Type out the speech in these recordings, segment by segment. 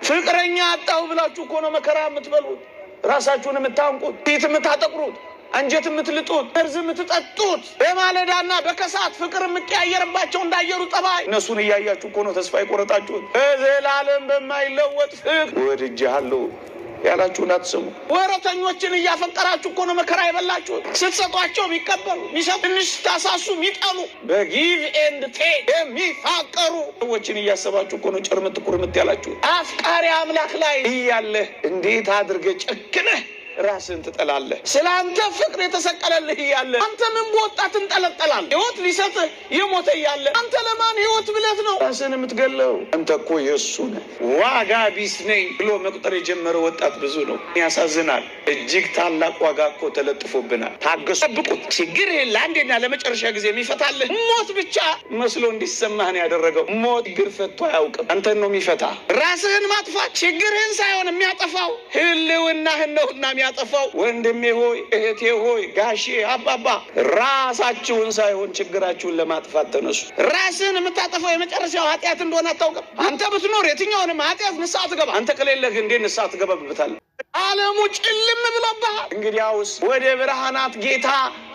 ፍቅረኛ አጣሁ ብላችሁ እኮ ነው መከራ የምትበሉት፣ ራሳችሁን የምታንቁት፣ ፊት የምታጠቁሩት፣ አንጀት የምትልጡት፣ መርዝ የምትጠጡት፣ በማለዳና በከሰዓት ፍቅር የምቀያየርባቸው እንዳየሩ ጠባይ እነሱን እያያችሁ እኮ ነው ተስፋ የቆረጣችሁት። በዘላለም በማይለወጥ ፍቅር ወድጄሃለሁ ያላችሁን አትስሙ። ወረተኞችን እያፈቀራችሁ እኮ ነው መከራ የበላችሁት። ስትሰጧቸው የሚቀበሉ፣ የሚሰጡ፣ ትንሽ ስታሳሱ የሚጠሉ፣ በ give and take የሚፋቀሩ ሰዎችን እያሰባችሁ እኮ ነው ጭርምት ኩርምት ያላችሁት። አፍቃሪ አምላክ ላይ እያለህ እንዴት አድርገህ ጨክነህ ራስህን ትጠላለህ? ስለ አንተ ፍቅር የተሰቀለልህ እያለ አንተ ምን በወጣ ትንጠለጠላለህ? ሕይወት ሊሰጥህ የሞተ እያለ አንተ ለማን ሕይወት ብለህ ነው ራስህን የምትገለው? አንተ እኮ የእሱ ነህ። ዋጋ ቢስ ነኝ ብሎ መቁጠር የጀመረ ወጣት ብዙ ነው። ያሳዝናል። እጅግ ታላቅ ዋጋ እኮ ተለጥፎብናል። ታገሱ፣ ጠብቁት። ችግርህን ለአንዴና ለመጨረሻ ጊዜ የሚፈታልህ ሞት ብቻ መስሎ እንዲሰማህ ነው ያደረገው። ሞት ችግር ፈቶ አያውቅም። አንተን ነው የሚፈታ። ራስህን ማጥፋት ችግርህን ሳይሆን የሚያጠፋው ህልውናህን ነውና የሚያጠፋው። ወንድሜ ሆይ፣ እህቴ ሆይ፣ ጋሼ፣ አባባ፣ ራሳችሁን ሳይሆን ችግራችሁን ለማጥፋት ተነሱ። ራስህን የምታጠፋው የመጨረሻው ኃጢአት እንደሆነ አታውቅም። አንተ ብትኖር የትኛውንም ኃጢአት ንስሐ ትገባ። አንተ ከሌለህ ግን እንዴት ንስሐ ትገባበታለህ? ዓለሙ ጭልም ብሎብሃል። እንግዲያውስ ወደ ብርሃናት ጌታ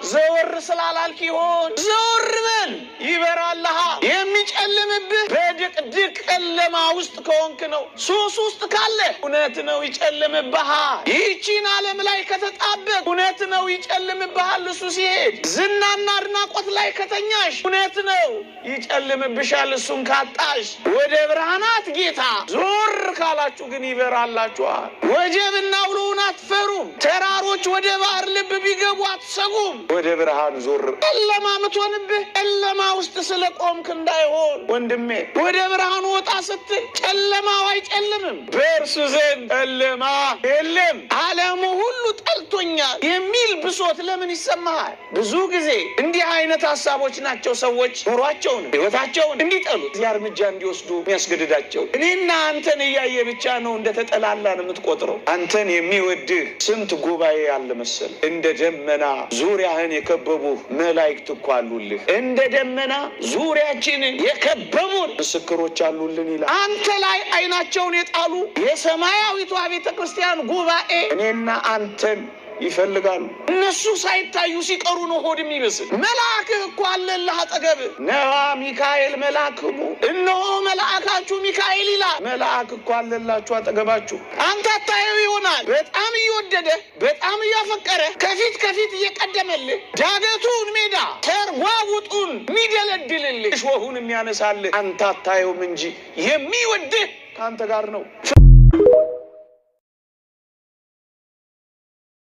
ዘወር ስላላልክ ይሆን? ዘወር በል፣ ይበራልሃል። የሚጨልምብህ በድቅድቅ ጨለማ ውስጥ ከሆንክ ነው። ሱስ ውስጥ ካለ እውነት ነው ይጨልምብሃል። ይህቺን ዓለም ላይ ከተጣበቅ እውነት ነው ይጨልምብሃል። እሱ ሲሄድ ዝናና አድናቆት ላይ ከተኛሽ እውነት ነው ይጨልምብሻል። እሱን ካጣሽ ወደ ብርሃናት ጌታ ዞር ካላችሁ ግን ይበራላችኋል። ወጀብና አውሎውን አትፈሩም። ተራሮች ወደ ባህር ልብ ቢገቡ አትሰጉም። ወደ ብርሃን ዞር። ጨለማ ምትሆንብህ ጨለማ ውስጥ ስለ ቆምክ እንዳይሆን ወንድሜ፣ ወደ ብርሃኑ ወጣ ስትል ጨለማው አይጨልምም። በእርሱ ዘንድ ጨለማ የለም። ዓለሙ ሁሉ ጠልቶኛል የሚል ብሶት ለምን ይሰማሃል? ብዙ ጊዜ እንዲህ አይነት ሀሳቦች ናቸው ሰዎች ኑሯቸውን፣ ሕይወታቸውን እንዲጠሉ፣ እዚያ እርምጃ እንዲወስዱ የሚያስገድዳቸው። እኔና አንተን እያየ ብቻ ነው እንደተጠላላን የምትቆጥረው። አንተን የሚወድህ ስንት ጉባኤ አለ መሰል። እንደ ደመና ዙሪያህን የከበቡህ መላእክት እኮ አሉልህ። እንደ ደመና ዙሪያችንን የከበቡን ምስክሮች አሉልን ይላል። አንተ ላይ አይናቸውን የጣሉ የሰማያዊቷ ቤተ ክርስቲያን ጉባኤ እኔና አንተን ይፈልጋሉ። እነሱ ሳይታዩ ሲቀሩ ነው ሆድ የሚመስል። መልአክህ እኮ አለልህ አጠገብህ። ነዋ ሚካኤል መልአክሙ፣ እነሆ መልአካችሁ ሚካኤል ይላል። መልአክ እኮ አለላችሁ አጠገባችሁ። አንተ አታየው ይሆናል። በጣም እየወደደ፣ በጣም እያፈቀረ፣ ከፊት ከፊት እየቀደመልህ፣ ዳገቱን ሜዳ ተርጓውጡን የሚደለድልልህ፣ እሾሁን የሚያነሳልህ አንተ አታየውም እንጂ የሚወድህ ከአንተ ጋር ነው።